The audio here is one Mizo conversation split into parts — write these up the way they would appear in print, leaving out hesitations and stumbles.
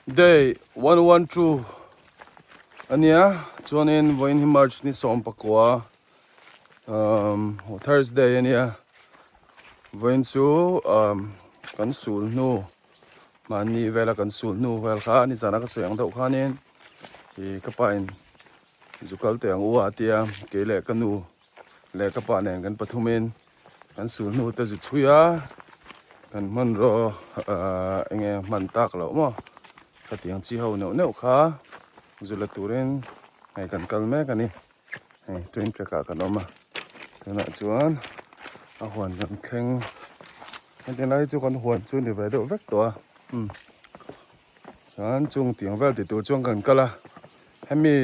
Day 112 ania chuanin vawiin hi March ni 19 um Thursday ania vawiin chu um kan sul hnu mahni vela kan sul hnu vel kha nizana ka sawi ang deuh khanin ih ka pa in zu kal teh ang u a tia kei leh ka nu leh ka pa nen kan pathumin Kan sul hnu te zu chhui a, kan hmanraw ahh enge hman tak loh maw khatiang chi ho neuh neuh kha zu la turin hei kan kal mek a ni hei train track ah kan awm a tunah chuan a huan kan thleng heti lai chu kan huan chu ni ve deuh vek tawh a umm. Chuan chung tiang vel ti tur chuan kan kal a, hemi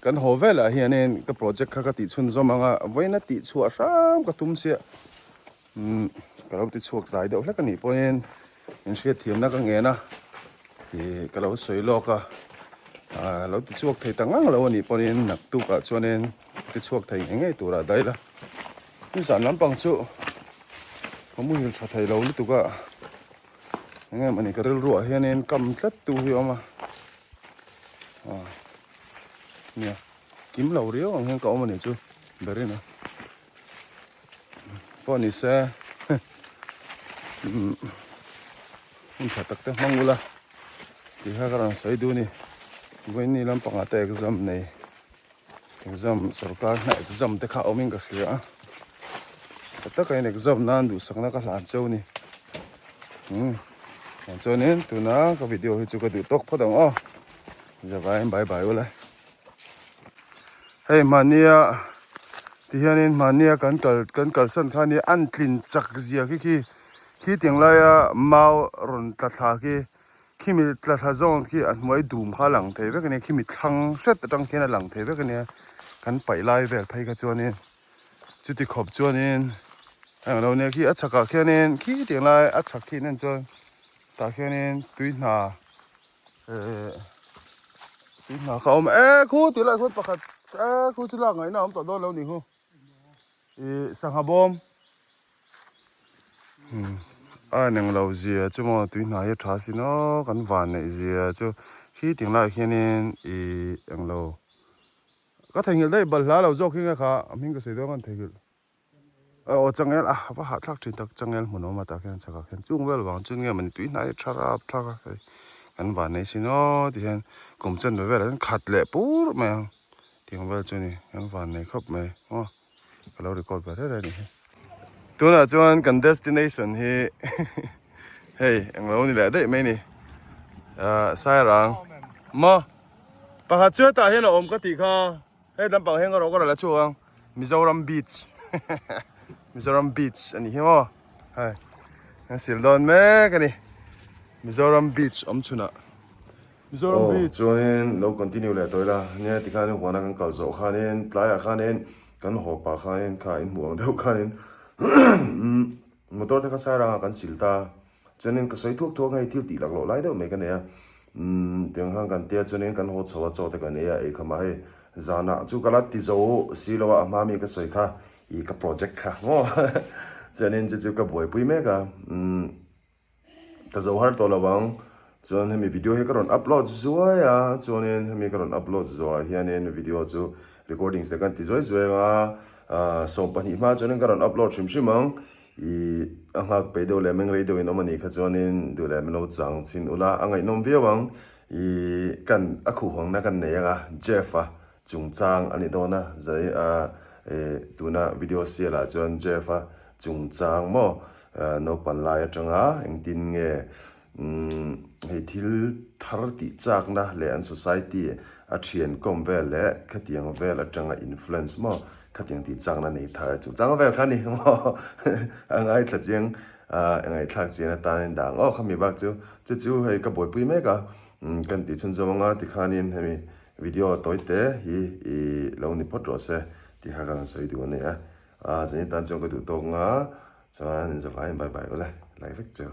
kan haw velah hianin ka project kha ka tih chhunzawm ang a, vawiin a tih chhuah hram ka tum chiah umm ka lo ti chhuak tlai deuh hlek a nih pawhin in hriatthiamna ka ngen a ih ka lo sawi lawk a, ah lo ti chhuak thei ta ngang lo a nih pawhin naktukah chuanin ti chhuak thei ngei ngei turah daih la, nizan lampang chu ka muhil tha thei lo lutuk a. Eng em ani ka rilruah hianin kam tlat tu hi a awm a aw nia kim lo riau ang hian ka awm ani chu berin a pawh ni se umm hun tha tak te hmang ula tih kha ka rawn sawi duh a ni vawiin ni lampangah te exam nei. Exam sorkar hna exam te kha awm in ka hria a tha taka in exam nan duhsakna ka hlan cheu ni umm tiang chuanin tuna ka video hi chu ka duh tawk phawt ang aw zavaiin bye bye ula hei mahnia ti hianin mahnia kan kal kan kalsan kha nia an tlin chak zia khi khi khi tiang laia mau rawn tla thla khi. Khimi tla thla zawn khi a hnuai dum kha a lang thei vek a nia khimi thlang hret atang khian a lang thei vek a nia kan paih lai vel phei kha chuanin chuti khawp chuanin a englo nia khi a chhakah khianin khi tiang lai a chhak khi nen chuan tah khianin tui hna ehh tui hna kha a awm e khu tih lai khuan pakhat e khu chu lak ngaihna a awm tawh dawn lo ni hu ih sangha bawm. A neng lo zia chu maw tui hnai a tha sin aw kan van neih zia chu khi ting laiah hianin ih englo ka theihnghilh daih balhla lo zawk hi nge kha a hming ka sawi dawn khan theihnghilh aw changel a va hahthlak thin tak changel hmun a awm a tah khian chhakah khian chung vel vang chuan nge mawni tui hnai a tha rap thlak a hei kan van neih sin aw ti hian kum chanve velah hian khat leh pur mai ang tiang vel chu a ni kan van nei khawp mai aw. Ka lo record ve reng reng a nih hi. Tunah chuan kan destination hi hei englo ni leh daih mai ni. Ahh Sairang maw pakhat chu hetah hian a awm ka tih kha hei lampang hian ka rawh ka rawn la chhuak ang Mizoram beach Mizoram beach a nih hi maw hei kan sil dawn mek a ni Mizoram beach awm chhunah. Mizoram Aw, Beach. chuanin lo continue leh tawh ila, nia tikhanin huana kan kal zawh khanin tlaiah khanin kan haw pah khanin kha in hmuh ang deuh khanin motor te kha Sairangah kan sil ta, chuanin ka sawi thuak thuak a hei thil tih laklawh lai deuh mai ka nei a, umm tiang khan kan tia chuanin kan haw chho a chaw te kan ei a eikham ah hei zanah chu ka la ti zo si lo a a hma mi ka sawi kha ih ka project kha maw chuanin chu chu ka buaipui mek a umm. Ka zo har tawh lo ang. Chuan hemi video hi ka rawn upload zuai a, chuanin hemi ka rawn upload zuah hianin video chu recordings te kan ti zuai zuai ang a, ah 12 hma chuanin ka rawn upload hrim hrim ang. Ih a nghak peih deuh leh meng rei deuhin awm a nih kha chuanin duh leh min lo chang chhin ula a ngaihnawm viau ang. Ih kan a khuhangna kan nei ang a, Jeff a chungchang a ni dawn a, zai a eh tuna video sial ah chuan Jeff a chungchang maw Naupan lai atanga engtin nge hei thil thar tih chakna leh an society a thian kawm vel leh khatiang vel atanga influence maw khatiang tih chakna nei thar chungchang vel kha a ni maw a ngaithla chiang a ngaihthlak chian atan dang aw khami bak chu chu chu hei ka buaipui mek a kan tih chhunzawm anga tikhanin hemi video tawi te hi i lo ni phawt rawh se tih kha ka rawn sawi duh a ni a. A zan tan chuan ka duh tawk nga chuan in zavaiin bye bye ule like vek cheu.